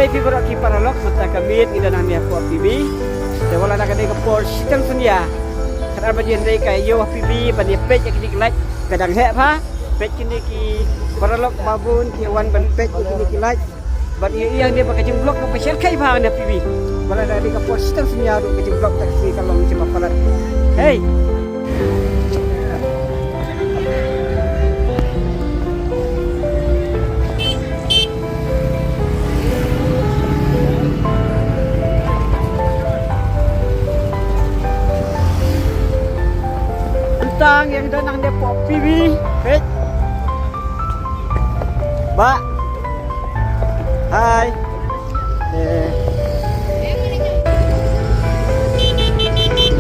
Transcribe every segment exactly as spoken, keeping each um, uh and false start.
Phi baroh ki paralok, mynta ka miet ngi don hangne hapoh P B. Te wat la da ka dei ka por shitom synñia, khatar baje hynrei ka ïoh P B ban ïa peit ïa kine ki light. Ka dang heh bha. Peit kine ki paralok ba bun ki wan ban peit ïa kine ki light. Bad ïa ïa ne ba ka jingblok ka shyrkhei bha na P B. Wat la da ka dei ka por shitom synñia ruh ka jingblok taxi ka long jingma palat. Hei. Tang ïa ngi don hangne hapoh P B. Peit. Bah. Hai. Eh.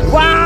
Wow.